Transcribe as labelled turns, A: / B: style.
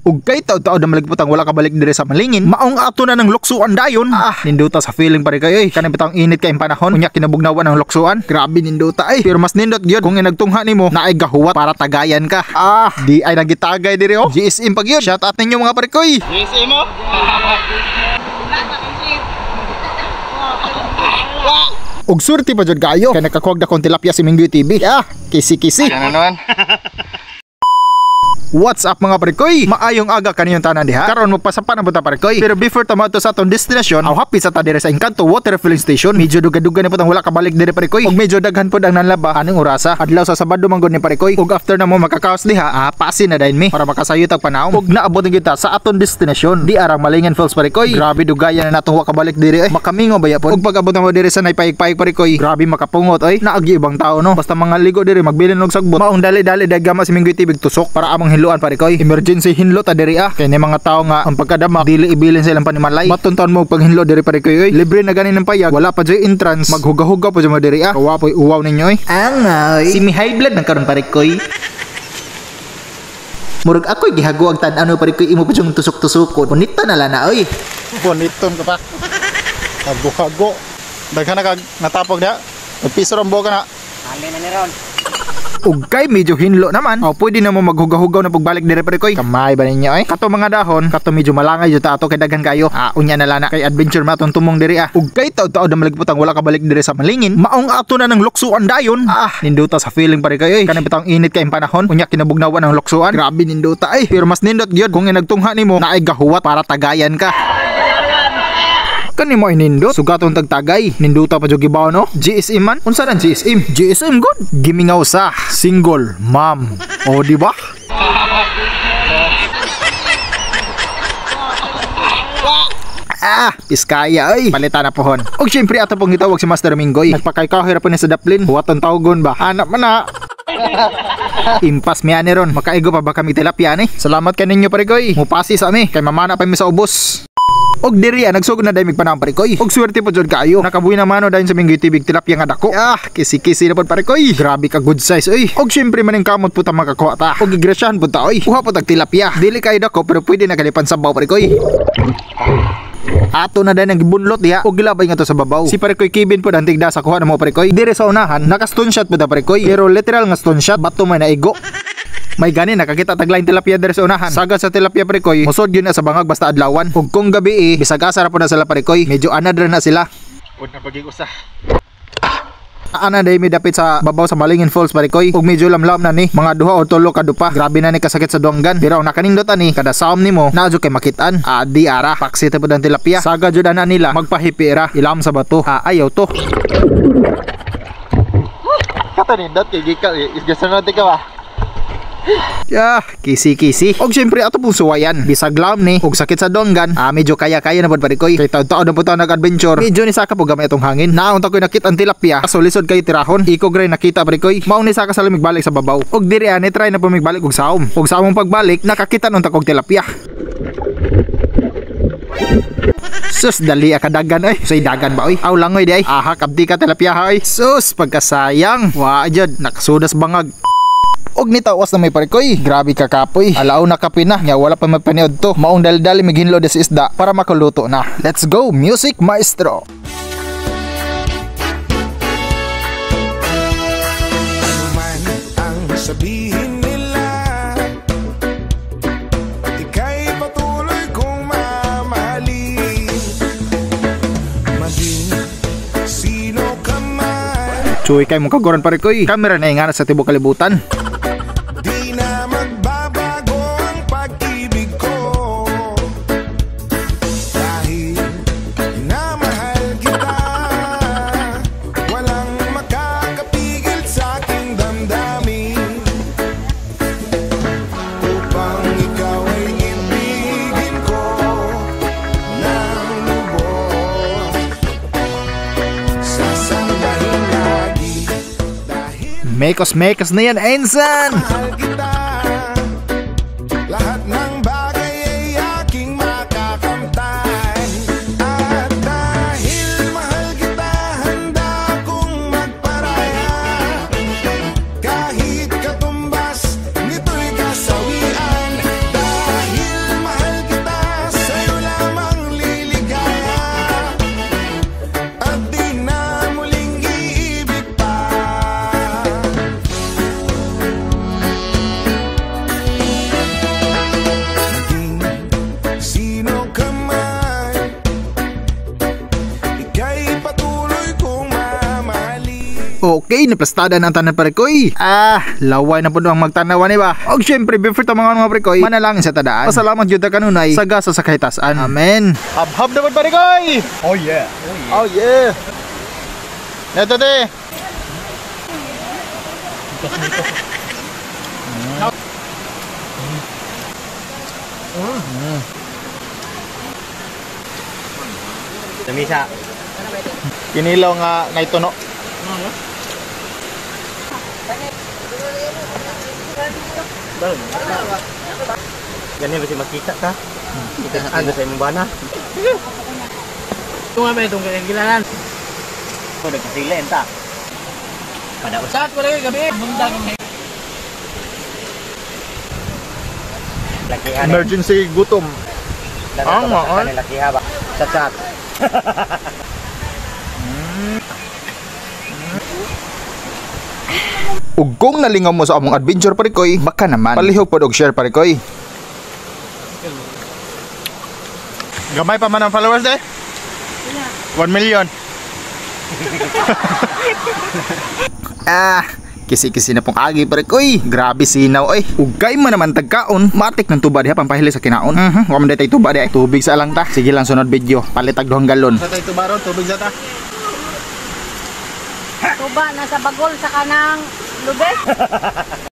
A: Ug kay taud-taud na maligputang wala ka balik dire sa Malingin, maong ato na ng luksuan dayon. Ah, nindota sa feeling pare kayo eh. Kanang bitang init kay panahon, unya kinabugnawan ang luksuan. Grabe nindota ay. Pero mas nindot gyud kung inagtungha nimo naay gahuwat para tagayan ka. Ah, di ay nagitagay dire oh. GSM pag yun. Shout out ninyo mga pare koy.
B: GSM mo?
A: Ug surti pa jud kayo kay nakakuwag na kong tilapia si Minggoy TV. Ah, kisi-kisi.
B: Ano naman?
A: What's up mga parikoy? Maayong aga kaniyong tanan diha. Karon magpasapa na buta parikoy. Pero before ta moadto sa atong destination, aw happy sa ta dire sa Encanto Water Filling Station. Medyo duga-duga na pud ang wala kabalik dire parikoy. Ug medyo daghan pud ang nanlaba aning orasa. Adlaw sa Sabado man gud ni parikoy. Ug after na mo makakaos diha, pasin na dayon mi para makasayo tag panahon. Ug naabot na kita sa atong destination. Di arang Malingin Falls parikoy. Grabe dugayan na natong wa kabalik dire ay. Makamingo baya pod. Ug pag-abot na mo dire sa naypayig-payig parikoy. Grabe makapungot oy. Naagi ibang tao no. Basta mga ligo dire magbilin og sagbot. Maong dali-dali dagama si Minggoy TV tusok para among hinloan pare koy. Emergency hinlo ta diri ah. Kay ni mga tao nga ang pagkadama dili ibilin sa ilang panimalay. Matunton mo paghinlo diri pare koy oy. Libre na gani ng payag, wala pa joy entrance. Maghuga-huga pa jud mo diri ah. Kawa poy uwaw ninyo oy.
C: Angay. Si mi high blood nang karon pare koy. Murag ako'y gihago ang tan-ano pare koy, imo pa jung tusok-tusokon. Bonito na lana oy.
A: Boniton ka pa. Hago-hago. Daghan na kag natapog diha. Nagpiso ra ka na.
B: Ali na ni ron.
A: Ug kay medyo hinlo naman. O pwede na mo maghugahugaw na pagbalik dire pare koy. Kamay ba ninyo eh? Kato mga dahon, kato medyo malangay jud ta ato kay daghan kayo. Ah, unya na lana kay adventure ma atong tumong diri ah. Ug kay taud-taud na maligputang wala ka balik dire sa Malingin, maong ato na ng luksuan dayon. Ah, nindota sa feeling pare koy oy. Kanang bitang init kay panahon, unya kinabugnawan ang luksuan. Grabe nindota ay. Pero mas nindot gyud kung inagtungha nimo naay gahuwat para tagayan ka. Kani mo inindot, sugaton tagtagay, ninduta pa jud gibaw no. GSM man, unsa nang GSM? GSM good. Gimingaw sa single mom. O di ba? Ah, piskaya oy. Palita na pohon. Og syempre ato pong gitawag si Master Minggoy. Nagpakaykahira po ni sa daplin. Huwaton tawgon ba? Hanap man na. Impas mi ani ron. Makaigo pa ba kami tilapia ni? Salamat kaninyo pare koy. Mupasi sa ami kay mamana pa mi sa ubos. Og diri nagsugod na dahil panahon pare koy. Og swerte po jud kaayo. Nakabuhi na mano dahil sa Minggoy TV tilapia nga dako. Ah, kisi-kisi na pod pare koy. Grabe ka good size oy. Og syempre maning kamot po ta makakuha ta. Og gigrasyahan po ta oy. Kuha po tag tilapia. Dili kay dako pero pwede na kalipan sabaw pare koy. Ato na dahil ang gibunlot diha og gilabay nga to sa babaw. Si pare koy Kevin po ang tigda sa kuha na mo pare koy. Dire sa unahan naka stone shot po ta pare koy. Pero literal nga stone shot bato may naigo. May gani nakakita taglain tilapia dere sa unahan. Sagad sa tilapia pare koy, musod yun na sa bangag basta adlawan. Ug kung gabi eh, bisag asa ra po na sila pare koy, medyo anad ra na sila.
B: Pud na pagig usa.
A: Ana day mi dapit sa babaw sa Malingin Falls pare koy. Ug medyo lamlam na ni, mga duha o tulo ka dupa. Grabe na ni kasakit sa duanggan. Pero ang nakanindot ani kada saom nimo naa jud kay makitaan. Adi ara, paksi ta pud ang tilapia. Sagad jud ana nila magpahipi ra ilam sa bato. Ah, ayaw to.
B: Kato nindot kay gikaw isgasunod ka ba?
A: Yeah, kisi-kisi. Og syempre ato pong suwayan. Bisag lam ni og sakit sa donggan. Ah, medyo kaya-kaya na pod pare koy. Kay taud-taud na po ta nag-adventure. Medyo ni saka po gamay atong hangin. Naon ta koy nakita ang tilapia. Kaso lisod kay tirahon. Iko gray nakita pare koy. Mao ni saka sa lamig balik sa babaw. Og diri ani try na po migbalik og saom. Og sa among pagbalik nakakita nun ta kog tilapia. Sus, dali akadagan oy. Say dagan ba oy? Aw langoy di ay. Aha, kabdi ka tilapia oy. Sus, pagkasayang. Wa jud nakasudas bangag. Og nitawas na may parikoy. Grabe ka kapoy. Alaw na kape na. Nya wala pa mapaniod to. Maong dali-dali maghinlo des isda para makuluto na. Let's go music maestro.
D: Ano man ang sabihin nila, ika'y patuloy kong mamahalin. Maging sino ka man,
A: Chuy kay mong kagoran parikoy. Kamera na ingana sa tibok kalibutan.
D: di na magbabago ang pag-ibig ko. Dahil minamahal kita, walang makakapigil sa aking damdamin. Upang ikaw ay ibigin ko ng lubos, sasambahin lagi. Dahil
A: Mekos-mekos na yan, Ensan!
D: mahal kita, lahat ng bagay ay aking makakamtan. At dahil mahal kita, handa akong magparaya. Kahit katumbas nito'y kasawian. Dahil
A: Ay, naplastada na ang tanan, pare koy. Ah, laway na po ang magtanawa ni ba. Og syempre, before ta mga pare koy, manalangin sa tadaan. Pasalamat gyud ta kanunay sa gasa sa kahitasan. Amen.
B: Habhab naman, pare koy. Oh yeah. Oh yeah. Neto te.
E: Lamisa.
B: Kinilaw nga naituno.
E: Ganyan ba si makita ka? Ano sa imong bana?
F: Ito nga may itong kailangan.
E: Ko nagkasila enta. Padaos.
F: Sat ko lang gabi. Bundang.
E: Lakihan.
B: Emergency gutom.
E: Ang
B: ah.
E: Lakiha ba? Chat chat.
A: Ug kung nalingaw mo sa among adventure, pare koy, baka naman palihog pod og share, pare koy.
B: Gamay pa man ang followers eh. 1 million.
A: Ah, kisi-kisi na pong agi, pare koy. Grabe sinaw oy. Ugay man naman tagkaon, matik ng tuba diha pampahili sa kinaon. Wa man day tuba diha. Tubig sa lang ta. Sige lang, sunod video, palit tag 2 galon.
B: Sa tayo tubaron, tubig sa ta.
G: Tuba na sa bagol sa kanang lubes.